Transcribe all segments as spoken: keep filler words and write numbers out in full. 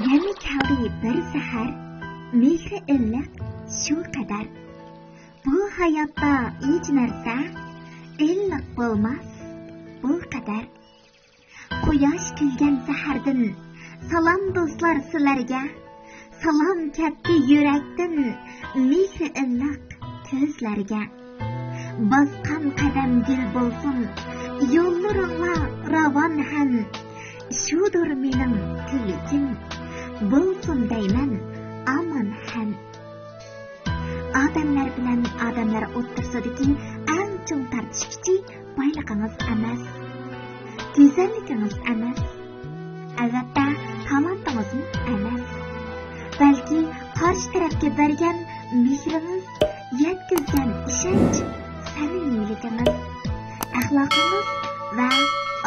يەنە كەلدى بىر سەھەر، مېھرى ئىللىق شۇ قەدەر. بۇ ھاياتتا ھېچ نەرسە ئىللىق بولماس بۇ قەدەر. قۇياش كۈلگەن سەھەردىن سالام دوستلار سىلەرگە. سالام كەتتى يۈرەكتىن مېھرى ئىللىق كۆزلەرگە. باسقان قەدەم گۈل بولسۇن، يوللىرىڭلار راۋان ھەم. شۇدۇر مېنىڭ تىلىكىم، بولسۇن دەيمەن ئامان ھەم. ئادەملەر بىلەن ئادەملەر ئوتتۇرىسىدىكى ئەڭ چوڭ تارتىش كۈچى بايلىقىڭىز ئەمەس، گۈزەللىكىڭىز ئەمەس، ئەلۋەتتە، تالانتىڭىزمۇ ئەمەس. بەلكى قارشى تەرەپكە بەرگەن مېھرىڭىز، يەتكۈزگەن ئىشەنچ، سەمىمىيلىكىڭىز، ئەخلاقىڭىز ۋە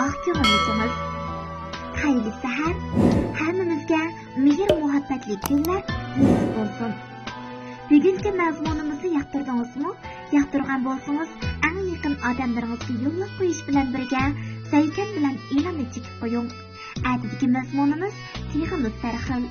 ئاق كۆڭۈللۈكىڭىز. خەيرلىك سەھەر، ھەممىمىزگە مېھىر-مۇھەببەتلىك كۈنلەر نېسىپ بولسۇن. بۈگۈنكى مەزمۇنىمىزنى ياقتۇردىڭىزمۇ؟ ياقتۇرغان بولسىڭىز، ئەڭ يېقىن ئادەملىرىڭىزگە يوللاپ قويۇش بىلەن بىرگە، سەۋكەن بىلەن ئېلاننى چېكىپ قويۇڭ. ئەتىدىكى مەزمۇنىمىز تېخىمۇ سەرخىل.